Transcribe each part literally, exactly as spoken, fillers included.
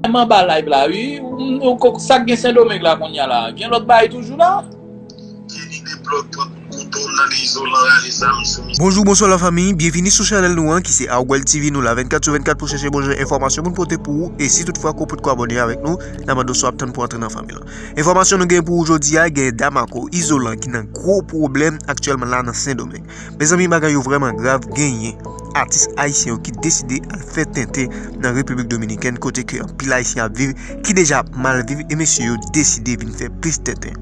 M anba live la, wi. Ou, ou, sa k gen Sendomeng la kounye a la? Gen lòt bagay toujou la? Kenny Deblòk pran kout kouto, m tande Izolan rale zam sou misye. Bonjou, bonswa lafanmi, byenvini sou chanèl nou an ki se Arwel T V. Nou la vennkat sou vennkat pou chèche bon jan enfòmasyon pou n pote pou ou. E si toutfwa ke w potko abòne avèk nou, n a mande w sa w ap tann pou antre nan fanmi lan. Enfòmasyon nou gen pou ou jodi a, gen Damaco, Izolan ki nan gwo pwoblèm aktyèlman la nan Sendomeng. Mezanmi, bagay yo vrèman grav, genyen atis ayisyen yo ki deside al fè tenten nan Repiblik Dominikèn, kote ke anpil ayisyen ap viv, ki deja ap mal viv, e mesye yo deside vin fè plis tenten.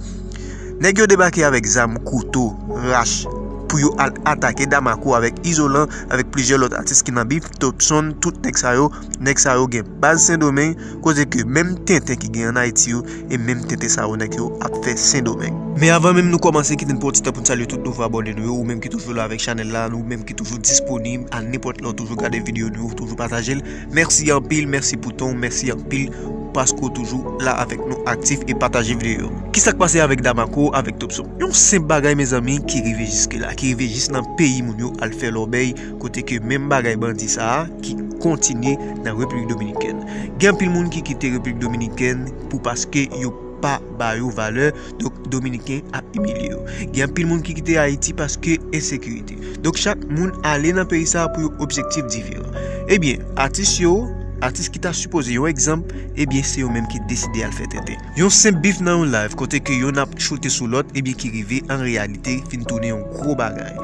Nèg yo debake avèk zam, kouto, rach, pou yo al atake Damaco avèk Izolan, avèk plizyè lòt atis ki nan bif, Topson, tout nèg sa yo, nèg sa yo gen baz Sendomeng, kote ke menm tenten ki gen ann Ayiti yo, e menm tenten sa yo nèg yo ap fè Sendomeng. Men avan menm nou kòmanse, kite n pran yon ti tan pou n salye tout nouvo abòne nou yo, ou menm ki toujou la avèk chanèl la, ou menm ki toujou disponib a nenpòt lè w toujou gade videyo nou yo, ou toujou pataje l. Mèsi anpil, mèsi pou tan w, mèsi anpil paske w toujou la avèk nou aktif e pataje videyo yo. Kisa k pase avèk Damaco, avèk Topson? Yon senp bagay, mezanmi, ki rive jiske la, ki rive jis nan peyi moun yo al fè lòbèy, kote ke menm bagay bandi sa a ki kontinye nan Repiblik Dominikèn. Gen anpil moun ki kite Repiblik Dominikèn pou paske yo pa ba yo valè, donk Dominiken ap imilye yo. Gen anpil moun ki kite Ayiti paske ensekirite. Donk chak moun ale nan peyi sa a pou yon objektif diferan. Ebyen, atis yo, atis ki ta sipoze yon egzanp, ebyen se yo menm ki deside al fè tenten. Yon senp bif nan yon live kote ke yonn ap choute sou lòt, ebyen ki rive an reyalite fin tounen yon gwo bagay.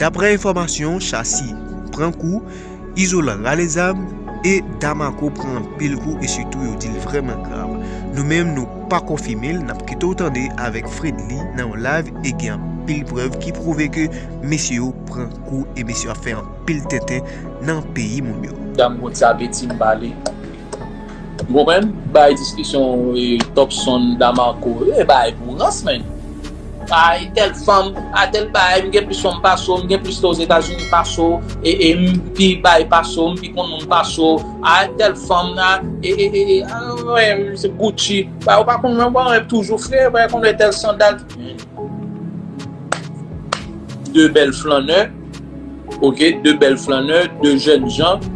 Daprè enfòmasyon, Chasi pran kou, Izolan rale zam, e Damaco pran anpil kou e sitou yo di l vrèman grav. Nou menm nou pa konfime l, n ap kite w tande avèk Fredly nan yon live e gen anpil prèv ki pwouve ke mesye yo pran kou e mesye yo ap fè anpil tenten nan peyi moun yo. Dam gon ti apeti m pale. Ou konprann? Bay diskisyon, e, Topson, Damaco, e bay pou rans, men. Ay, tèl fanm, a tèl bay, m gen plis fanm pase w, m gen plis tan Ozetazini pase w, e, e m pi bay pase w, m pi konn moun pase w, a tèl fanm la, e, e, e, e, a, wè, se Gucci. Bay, ou pa konn mwen, mwen toujou fre, bay, konn wè tèl sandal. De bèl flannè, oke, de bèl flannè, de jèn jan,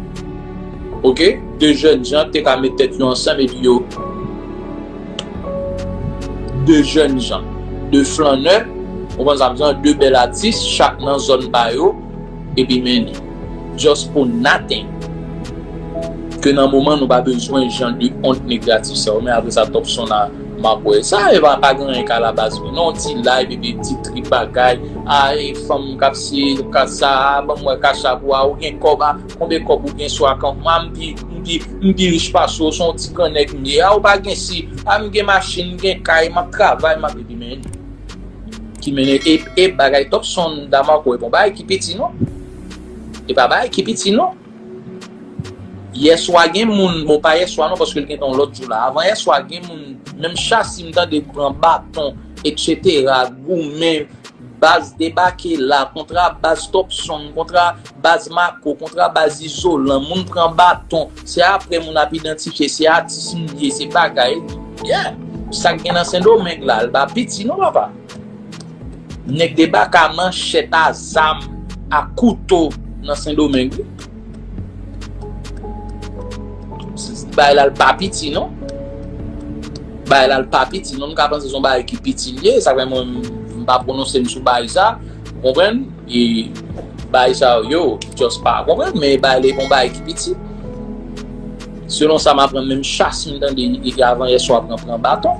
oke, de jèn jan te ka met tèt yo ansanm epi yo, de jèn jan, de flannè, ou konprann sa m di w, de bèl atis, chak nan zòn pa yo, epi men, just for nothing. Ke nan moman nou pa bezwen jan de ont negatif sa yo, men apre sa Topson la, m ap wè sa, e pa, pa gen anyen k a la baz mwen non, ti live epi ti trip bagay, a, e fanm k ap si, k ap sa, a, ban m wè kachap ou a, ou gen kòb a, konbyen kòb ou gen sou akant mwen, a, m pi, m pi, m pi rich pase w, se yon ti gran nèg m ye, a, ou pa gen si, a, m gen machin, m gen kay, m ap travay, m ap, epi men, ki mennen, e, e bagay Topson, Damaco, e pa yon bagay ki piti non, e pa bagay ki piti non. Yèswa gen moun, bon, pa yèswa non, paske l gentan yon lòt jou la. Avan yèswa gen moun, menm Chasi m tande pran baton, etsetera, goumen, baz debake la, kontra baz Topson, kontra baz Mako, kontra baz Izolan, moun pran baton. Se apre moun ap idantifye, se atis m ye, se bagay. Yeah. Sa k gen nan Sendomeng la, l pa piti non, papa. Nèg debake a manchèt, a zam, a kouto nan Sendomeng, wi. Bagay la l pa piti non. Bagay la l pa piti non. Nou ka panse se yon bagay ki piti l ye. Sa fè mwen m, m pa pwononse m sou bagay sa. Ou konprann? E bagay sa yo, yo just pa konprann. Men bagay la e pa yon bagay ki piti. Selon sa m aprann, menm Chasi m tande, e avan yèswa pran, pran baton.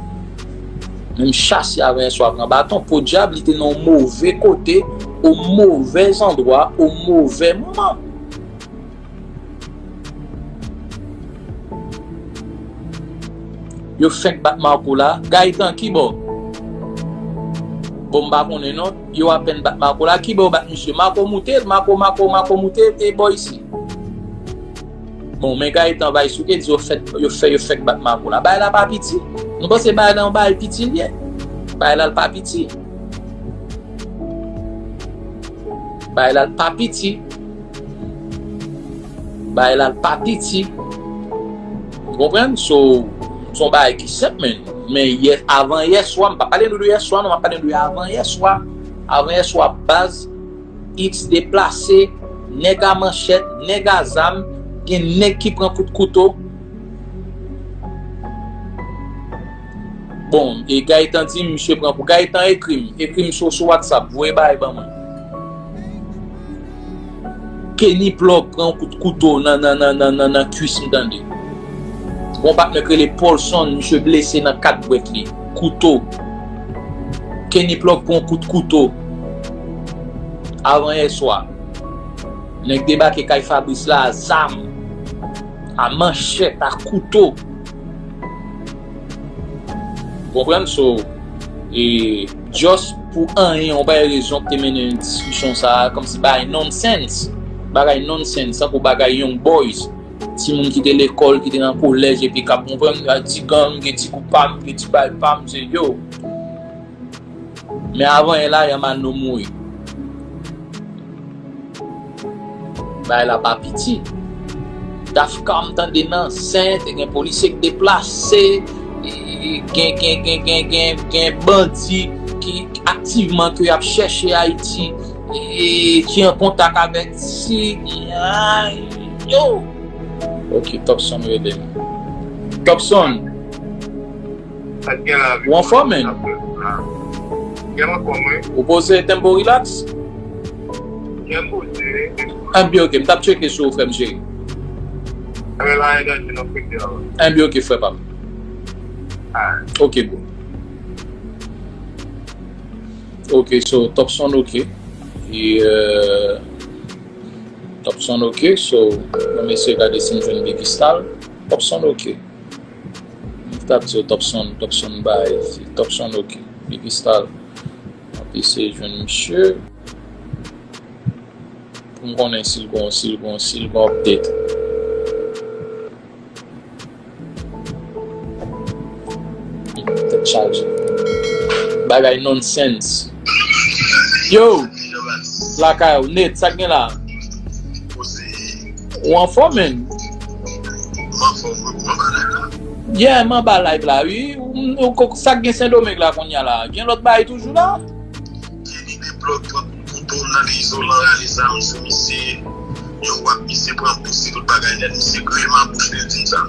Menm Chasi avan yèswa pran baton. Podyab, li te nan yon move kote, o move zandwa, o move moman. Yo fenk bat Mako la. Gayetan, ki bò? Bon, m pa konnen non. Yo apèn bat Mako la. Ki bò yo bat misye? Mako moute, Mako, Mako, Mako moute, e bò isi. Bon, men Gayetan bay souke di yo fèk, yo fè, yo fèk bat Mako la. Bagay la pa piti. Nou panse bagay la yon bagay piti l ye? Bagay la l pa piti. Bagay la l pa piti. Bagay la l pa piti. Ou konprann? So, se yon bagay ki senp, men. Men yè, avan yèswa, m pa pale nou de yèswa, non, m ap pale nou de avan yèswa. Avan yèswa, baz, X deplase, nèg a manchèt, nèg a zam, gen nèg ki pran kout kouto. Bon, e Gaëtan di m, misye pran kou. Gaëtan, ekri m. Ekri m sou, sou WhatsApp. Voye bagay ban mwen. Kenny Plug pran yon kout kouto nan, nan, nan, nan, nan, nan kwis m tande. Gon patnè k rele Paulson, misye blese nan kat bwèt li. Kouto. Kenny Plug pran yon kout kouto. Avan yè swa. Nèg debake kay Fabrice la a zam, a manchèt, a kouto. Konprann? So, e, just pou anyen, yon bagay rezon ki te mennen diskisyon sa a, kòmsi bagay nonsense. Bagay nonsense, tankou bagay young boys. Timoun ki te lekòl, ki te nan kolèj, epi k ap konprann, a ti gang, gen ti gwoup pa m, gen ti bagay pa m, se yo. Men avan yè la, Yamano mouri. Bagay la pa piti. Dafka m tande nan Sent, gen polisye k deplase, e, gen, gen, gen, gen, gen, gen bandi ki aktivman ke y ap chèche Ayiti, e, ki an kontak avèk si, ay, yo. Ok, Topson rele m. Topson. Sa k gen la, Ou anfòm, man? Gen anfòm, wi. Ou poze, tempo relax? Gen poze. Anbyen, ok, m t ap tcheke sou ou, frè m cheri. Anbyen, la, anyen danje nan frekte la, wi. Anbyen, ok, frè pa m. Ah. Ok, bro. Ok, so, Topson, ok. E, euh, Topson, ok, so, mwen mesye gade si m jwenn Biggie Stal. Topson, ok. M t ap di w Topson, Topson bay, Topson ok. Biggie Stal. M ap eseye jwenn misye. Pou m konnen si l gon, si l gon, si l gon update. Tèt chaje. Bagay nonsense. Yo! Lakay ou, Nate, sa k gen la? Ou anfòm, menn? Yeah, m anba live la, wi. Ou, ou, sa k gen Sendomeng la kounye a la? Gen lòt bagay toujou la? Kenny Plug pran kout kouto nan izolan, rale zam sou misye. Yo wè misye pran bousi, tout bagay nèt. Misye griye nan bouch li, di m sa.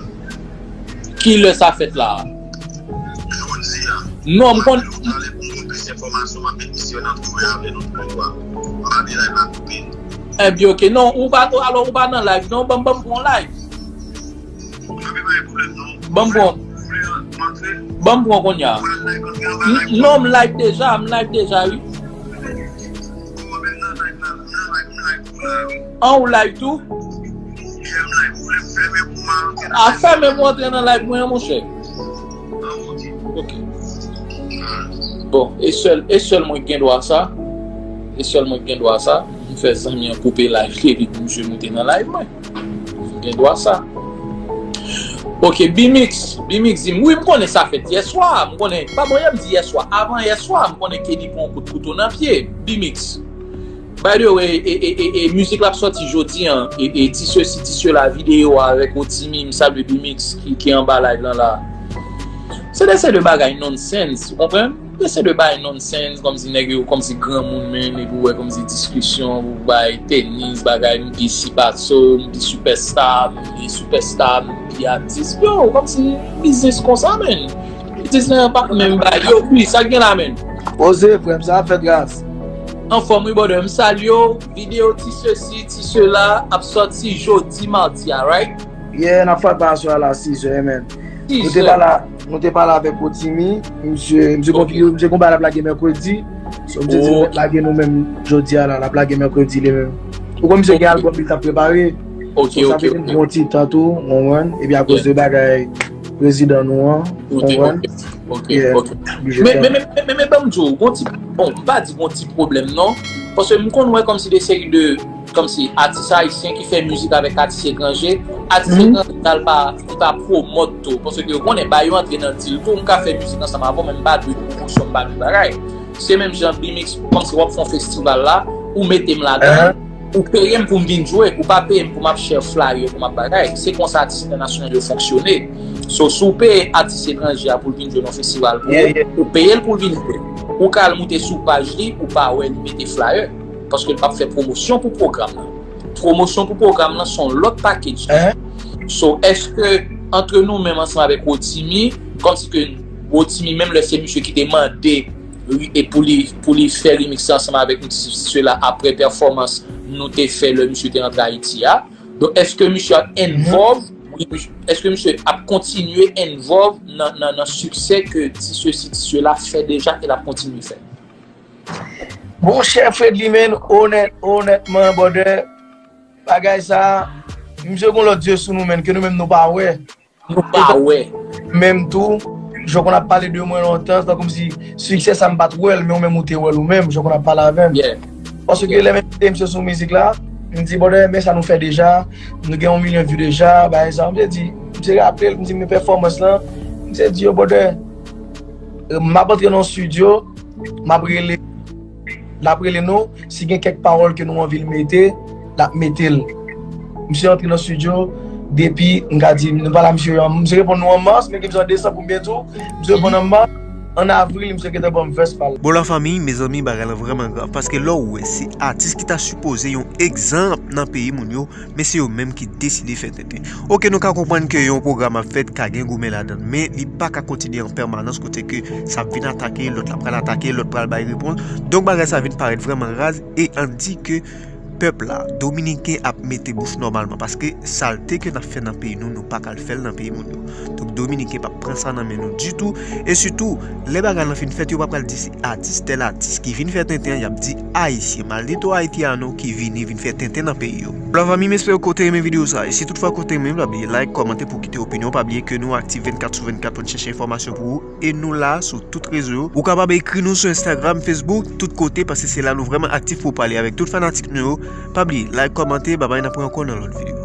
Kilè sa fèt la? Jodi a. Non, m konn. Ou pale pou mwen plis enfòmasyon, m ap met misye nan twouve avè nou toulètwa. M pa vle live la koupe. Ebyen, ok. Non, ou pa, alò, ou pa nan live, non, ban m, ban m pran live. Ban m pran. Ban m pran kounye a. Non, m live deja, m live deja, wi. An, ou live tou? A, fèmen pou antre nan live mwen an, monchè. Ok. Bon, e sèl, e sèl mwen ki gen dwa sa. E sèl mwen ki gen dwa sa. M fè zanmi an koupe live li epi pou misye moute nan live mwen. M gen dwa sa. Ok, Bimix, Bimix di m, wi, m konnen sa fèt yèswa, m konnen, pa bon, yè m di yèswa, avan yèswa, m konnen Kenny pran yon kout kouto nan pye, Bimix. By the way, e, e, e, e, mizik la ap sòti jodi an, e, e, ti sesi, ti sela, videyo a avèk Otimi, m salye Bimix ki, ki anba live lan la. Se de, se de bagay nonsense, ou konprann? Ese de bay nonsense, kòmsi nèg yo, kòmsi granmoun menm, epi w wè kòmsi diskisyon, ou bay tenis, bagay, m pi sipatso, m pi sipèsta, m pi sipèsta, m pi atis. Yo, kòmsi biznis konsa, menn. Biznis lan pa menm bay. Yo, wi, sa k gen la, menn? Poze, frè m, sa ap fèt gras. Anfòm, wi, brother, m salye w. Videyo ti sesi, ti sela ap sòti jodi madi a, right? Yeah, n ap fè pa aswè a la, sizè, man. Nou te pale, nou te pale avèk Otimi, misye, misye gon, misye gon bagay l ap lage mèkredi. So, misye di l mèt lage nou menm jodi a la, l ap lage mèkredi li menm. Ou konn misye gen albòm li t ap prepare. So, sa vle di m pran yon ti tan tou, w konprann? Epi akoz de bagay prezidan nou an, w konprann? Ok, ok. Men, men, men, men, men ban m di w, gon ti, bon, m pa di gon ti pwoblèm, non. Paske m konn wè kòmsi de seri de kòmsi atis ayisyen ki fè mizik avèk atis etranje, atis etranje sa l pa, li pa pwomòt tou. Paske yo konnen ba yo antre nan dil tou, m ka fè mizik ansanm avè w, men m pa dwe pwomosyon, m pa dwe bagay. Se menm jan Bimix, kòmsi w ap fè yon festival la, ou mete m ladan, ou peye m pou m vin jwe, ou pa peye m pou m ap share flyer, pou m ap bagay. Se konsa atis entènasyonal yo fonksyone. So, si w peye atis etranje a pou l vin jwe nan festival pou ou, ou peye l pou l vin jwe. Ou ka al moute sou paj li, ou pa wè li mete flyer. Paske l p ap fè pwomosyon pou pwogram nan. Pwomosyon pou pwogram nan se yon lòt package. So, èske antre nou menm ansanm avèk Rotimi, kòmsi ke Rotimi menm lè se misye ki te mande e pou li, pou li fè remix ansanm avèk nou, sesi sela, apre pèfòmans nou te fè lè misye te rantre Ayiti a. Donk, èske misye ap involve, wi, misye, èske misye ap kontinye involve nan, nan, nan siksè ke ti sesi, ti sela fè deja e l ap kontinye fè? Monchè Fredly, menn, onèt, onètman, brother, bagay sa, misye gon lòt zye sou nou, menn, ke nou menm nou pa wè. Nou pa wè. Menm tou, jan w konn ap pale de mwen lontan, se tankou si siksè sa m pa t wè l, men ou menm ou te wè l ou menm, jan w konn ap pale avè m. Paske lè m envite misye sou mizik la, m di, brother, men sa nou fè deja, nou gen yon milyon view deja, bagay sa. Misye di, misye raple l, m di, men pèfòmans lan, misye di, yo, brother, m ap antre nan yon studio, m ap rele, l ap rele nou, si gen kèk pawòl ke nou anvi l mete, l ap mete l. Misye antre nan studio, depi, m ka di, nou pale a misye, misye reponn nou an mas, men gen bezwen desanm pou m byen di w, misye reponn an mas, an avril, misye gentan ban m vès pa l. Bon, lafanmi, mezanmi, bagay lan vrèman grav, paske lè w wè se atis ki ta sipoze yon egzanp nan peyi moun yo, men se yo menm ki deside fè tenten. Oke, nou ka konprann ke yon pwogram ap fèt, ka gen goumen ladan l, men li pa ka kontinye an pèmanans kote ke sa ap vin atake, lòt la pral atake, lòt pral bay repons. Donk, bagay sa vin parèt vrèman raz e ann di ke pèp la, dominiken ap mete bouch nòmalman, paske salte ke n ap fè nan peyi nou, nou pa ka al fè l nan peyi moun yo. Donk, dominiken p ap pran sa nan men nou ditou. E sitou, lè bagay lan fin fèt, yo pa pral di se atis, tèl atis ki vin fè tenten an, y ap di ayisyen, maldito haitiano ki vini, vin fè tenten nan peyi yo. Lafanmi, m espere ke w te renmen videyo sa. E si toutfwa ke w te renmen, pa bliye like, kòmante pou kite opinyon. Pa bliye ke nou aktif vennkat sou vennkat pou n chèche enfòmasyon pou ou. E nou la sou tout rezo yo. Ou kapab ekri nou sou Instagram, Facebook, tout kote, paske se la nou vrèman aktif pou pale avèk tout fanatik nou yo. Pa bliye, like, kòmante, babay, n ap wè ankò nan lòt videyo.